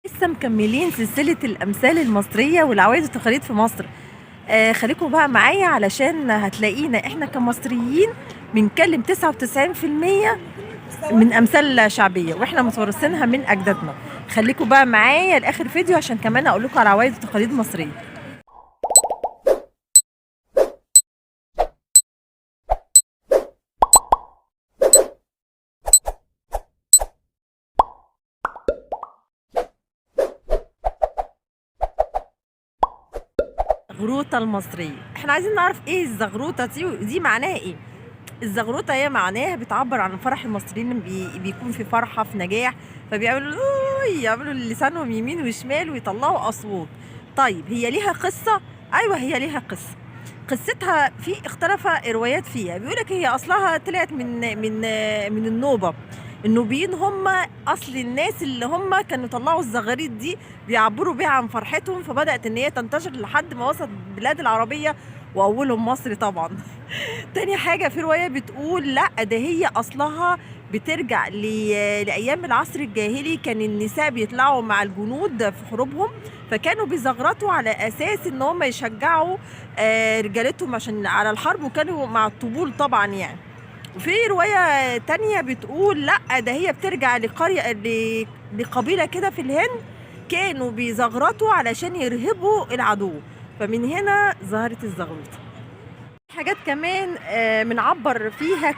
لسه مكملين سلسلة الأمثال المصرية والعوايد والتقاليد في مصر. خليكم بقى معايا علشان هتلاقينا احنا كمصريين بنتكلم 99% من أمثال شعبية واحنا متورثينها من أجدادنا. خليكم بقى معايا لآخر فيديو عشان كمان أقول لكم على عوايد وتقاليد مصرية. الزغروطة المصرية، احنا عايزين نعرف ايه الزغروطة دي معناها ايه؟ الزغروطة هي معناها بتعبر عن فرح المصريين، بيكون في فرحة في نجاح، فبيعملوا يعملوا لسانهم يمين وشمال ويطلعوا أصوات. طيب هي ليها قصة؟ أيوة هي ليها قصة. قصتها في اختلف روايات فيها، بيقولك هي أصلها طلعت من من من النوبة. النوبيين هم أصل الناس اللي هم كانوا طلعوا الزغاريت دي بيعبروا بيها عن فرحتهم، فبدأت إن هي تنتشر لحد ما وصلت البلاد العربية وأولهم مصر طبعا. تاني حاجة في رواية بتقول لا ده هي أصلها بترجع لأيام العصر الجاهلي، كان النساء بيطلعوا مع الجنود في حروبهم، فكانوا بيزغرطوا على أساس إن هم يشجعوا رجالتهم عشان على الحرب، وكانوا مع الطبول طبعا يعني. وفي رواية تانية بتقول لا ده هي بترجع لقرية لقبيلة كده في الهند، كانوا بيزغرطوا علشان يرهبوا العدو، فمن هنا ظهرت الزغروطة. حاجات كمان بنعبر فيها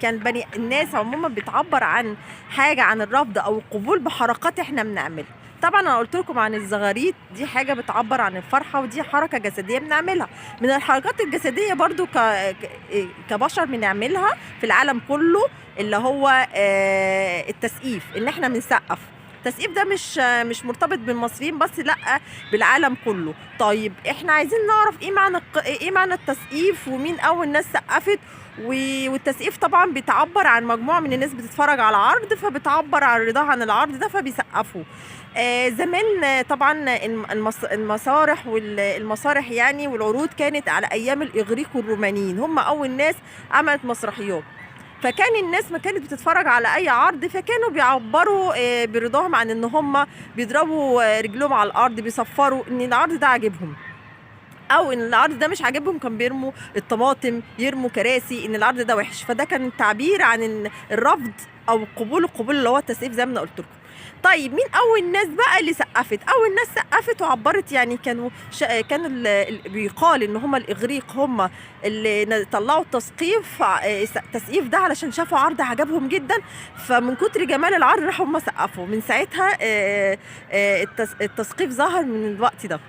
كان بني الناس عموما بتعبر عن حاجة، عن الرفض أو القبول بحركات احنا بنعملها. طبعا انا قلت لكم عن الزغاريت، دي حاجة بتعبر عن الفرحة، ودي حركة جسدية بنعملها. من الحركات الجسدية برضو كبشر بنعملها في العالم كله اللي هو التسقيف، ان احنا بنسقف. التسقيف ده مش مرتبط بالمصريين بس، لا بالعالم كله. طيب احنا عايزين نعرف ايه معنى التسقيف، ومين اول ناس سقفت، والتسقيف طبعا بيتعبر عن مجموعة من الناس بتتفرج على عرض، فبتعبر عن رضاها عن العرض ده فبيسقفوا. زمان طبعا المسارح والمسارح يعني والعروض كانت على ايام الاغريق والرومانيين، هم اول ناس عملت مسرحيات، فكان الناس ما كانت بتتفرج على اي عرض، فكانوا بيعبروا برضاهم عن ان هم بيضربوا رجلهم على الارض، بيصفروا ان العرض ده عاجبهم، او ان العرض ده مش عاجبهم كان بيرموا الطماطم، يرموا كراسي، ان العرض ده وحش. فده كان تعبير عن الرفض او القبول، القبول اللي هو التسقيف زي ما انا قلت لكم. طيب مين اول ناس بقى اللي سقفت؟ اول ناس سقفت وعبرت يعني كانوا بيقال ان هم الاغريق هم اللي طلعوا التسقيف، التسقيف ده علشان شافوا عرض عجبهم جدا، فمن كتر جمال العرض راحوا هم سقفوا. من ساعتها التسقيف ظهر من الوقت ده،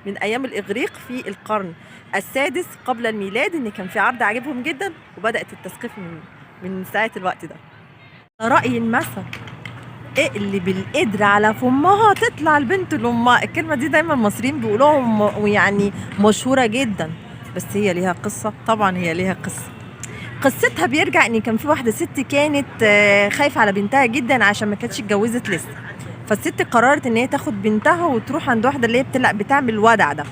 من ايام الاغريق في القرن السادس قبل الميلاد، ان كان في عرض عجبهم جدا وبدات التسقيف من ساعة الوقت ده. راي المثل اقلب القدر على فمها تطلع البنت لامها، الكلمة دي دايما المصريين بيقولوها ويعني مشهورة جدا، بس هي ليها قصة. طبعا هي ليها قصة. قصتها بيرجع ان كان في واحدة ست كانت خايفة على بنتها جدا عشان ما كانتش اتجوزت لسه، فالست قررت ان هي تاخد بنتها وتروح عند واحدة اللي هي بتعمل الودع ده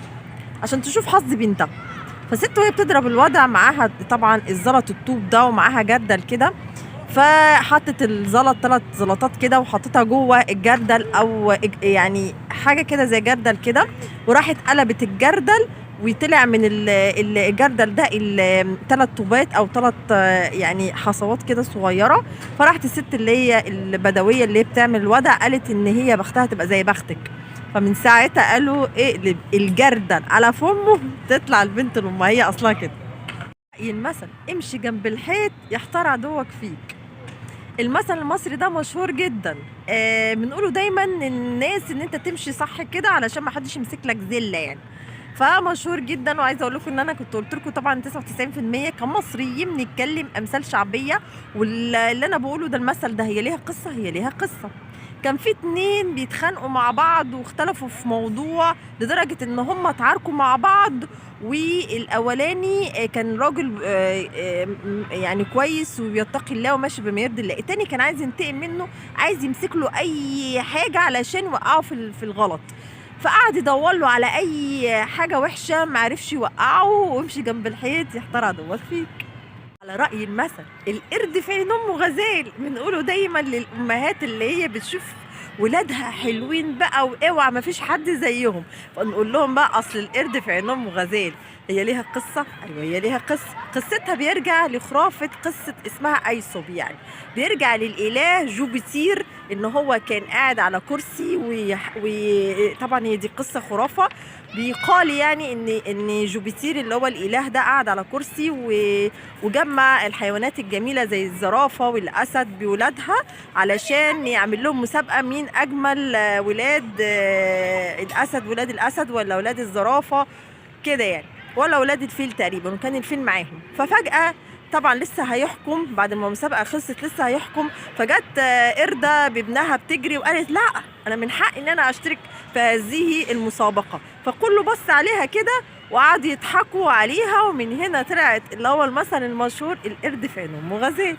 عشان تشوف حظ بنتها. فالست وهي بتضرب الودع معاها طبعا الزلط الطوب ده ومعاها جردل كده، فحطت الزلط 3 زلطات كده وحطتها جوه الجردل او يعني حاجة كده زي جردل كده، وراحت قلبت الجردل وطلع من الجردل ده 3 طوبات او 3 يعني حصوات كده صغيرة. فراحت الست اللي هي البدوية اللي هي بتعمل الودع قالت ان هي بختها تبقى زي بختك، فمن ساعتها قالوا اقلب الجردل على فمه تطلع البنت لامها، هي اصلها كده. المثل امشي جنب الحيط يحتار عدوك فيك. المثل المصري ده مشهور جدا، بنقوله دايما للناس ان انت تمشي صح كده علشان ما حدش يمسك لك زلة يعني، فمشهور جدا. وعايزه اقول لكم ان انا كنت قلت لكم طبعا 99% كمصريين بنتكلم امثال شعبية، واللي انا بقوله ده المثل ده هي ليها قصة، هي ليها قصة. كان في 2 بيتخانقوا مع بعض واختلفوا في موضوع لدرجة ان هم اتعاركوا مع بعض، والاولاني كان راجل يعني كويس وبيتقي الله وماشي بما يرضي الله، التاني كان عايز ينتقم منه، عايز يمسك له اي حاجة علشان يوقعه في الغلط، فقعد يدور له على اي حاجة وحشة ما عرفش يوقعه، وامشي جنب الحيط يحتار عدوك فيك. على رأي المثل القرد في عين امه غزال، بنقوله دايما للامهات اللي هي بتشوف ولادها حلوين بقى واوعى ما فيش حد زيهم. فنقول لهم بقى اصل القرد في عين امه غزال. هي ليها قصة؟ ايوه هي ليها قصة. قصتها بيرجع لخرافه قصة اسمها ايسوب، يعني بيرجع للاله جوبيتير، ان هو كان قاعد على كرسي وطبعا هي دي قصة خرافه. بيقال يعني ان جوبيتير اللي هو الاله ده قعد على كرسي وجمع الحيوانات الجميلة زي الزرافه والاسد بولادها علشان يعمل لهم مسابقة مين اجمل، ولاد الاسد، ولاد الاسد ولا ولاد الزرافه كده يعني، ولا ولاد الفيل تقريبا، وكان الفيل معاهم. ففجاه طبعا لسه هيحكم بعد ما المسابقة خلصت، لسه هيحكم، فجت قردة بابنها بتجري وقالت لا انا من حقي ان انا اشترك في هذه المسابقة. فكله بص عليها كده وقعدوا يضحكوا عليها، ومن هنا طلعت اللي هو المثل المشهور القرد في عين امه غزال.